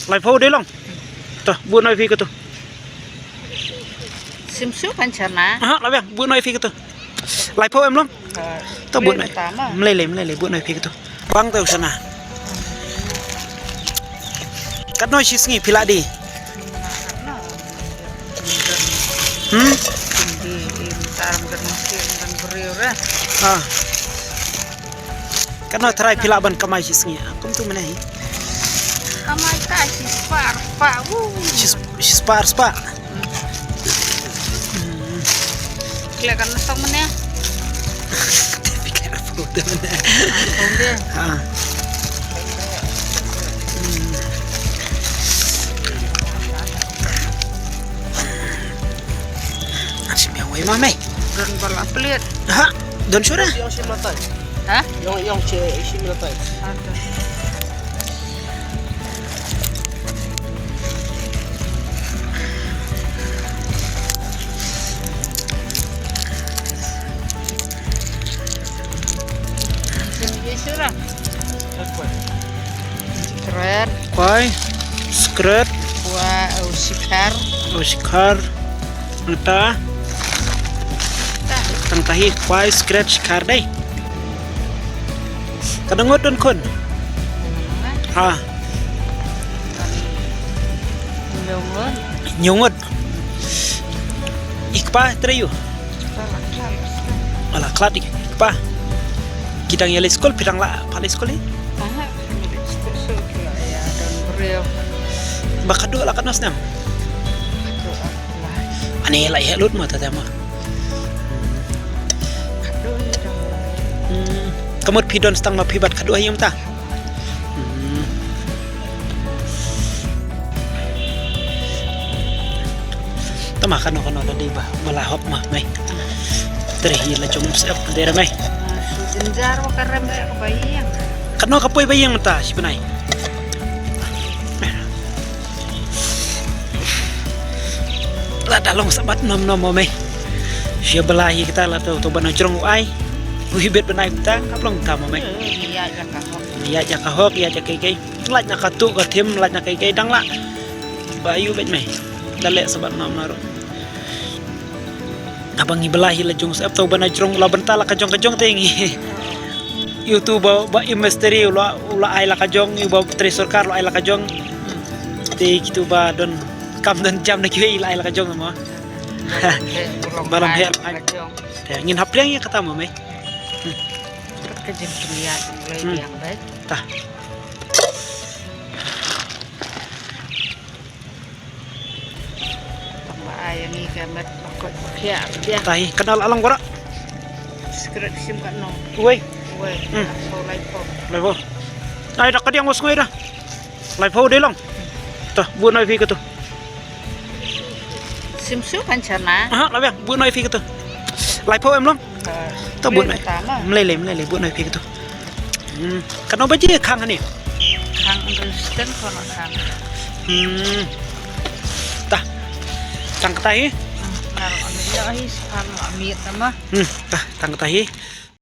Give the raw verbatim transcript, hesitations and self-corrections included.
Laiphew dei long. To, bud noh ïa phi katu. Sim shu kan chana. Aha, la biang, bud noh ïa phi katu. Laiphew em long. To, bud noh. Mlei lei, mlei lei, bud noh ïa phi katu. Bang tau sana. Katno shi sngi phi la die? Hmm? Ah. Katno trai phi lah ban kamai shi sngi? Kumtu mynne hi. Kamai ka shi spah, spah. Shi spah, spah. Kle kan na song mynne. Te phi kle arphew te mynne. Arphew te. Ha. Asim yang wei mamai. Don bala pelit. Ha, don sura. Yang sim latai. Ha? Yang yang che sim latai. Ada. Sim ye sura. Kret. Kwai, skret. Kwai, oh, shikhar. Oh, shikhar. Nta. Tang tahi, kwai, skret, shikhar dei. Ka dang ngut don khun. Ha. Nyungut. Nyungut. I kpa trei ïa u. Ala khlad i kpa. Ki dang ïaleit skul, phi dang lah pat leit skul i? Aha, leit skul shuh ki la ïa don briew. Ba khadduh la katno snem? Khadduh la. Ani la ïa lut ma ta ma. Khadduh ïa don. Hmm. Ka mut phi don stang ma phi bad khadduh ïa um ta. Hmm. Tama kano kano tadi ba, ba la hok ma, mai. Teri hi la jong sep dera, mai. Jinjar wa karem ya ka bayang. Kano ka poi bayang ta, si benai. La da long sabat nom nom mo, mai. Sia bela hi kita la tu, tu bana jrong u ai. U hibit benai kita, kap long ta mo, mai. Ya, ya ka hok. Ya, ya ka hok, ya, ya kai kai. Lait na ka tu ka thim, lait na kai kai dang la. Ba yu bet mai. Da leh sabat nam naru. Abang ngi bela hi la jong sep tau bana jrong la benta la ka jong ka jong te ngi. Yu tu ba, ba i misteri u la, u la ai la ka jong, yu ba teri sorkar u la ai la ka jong. Te kitu ba don kam don jam na kiwei la ai la ka jong mo. Balam he la ka jong. Te ngin hap liang ya kata mo mai. Kat ka jing kemia lai liang bai. Ta. Tang ba ai ngi ka met bakot bakhia dia. Tahi, kenal alang gora. Skret sim kat no. Uwei. Uwei. Hmm. So laiphew. Laiphew. Ai, dak kadiang was ngoi dah. Laiphew dei long. Tuh, bud noh ïa phi katu. Sim shu kan chana. Aha, la biang, bud noh ïa phi katu. Laiphew em long. Tuh, bud noh. Mlei lei, mlei lei, bud noh ïa phi katu. Hmm. Kano ba ji khang hani? Khang Hindustan ko na khang. Hmm. Tah. Tang kata hi? Hmm. Ngar ami ya hi khang ami tama. Hmm. Tah, tang kata hi.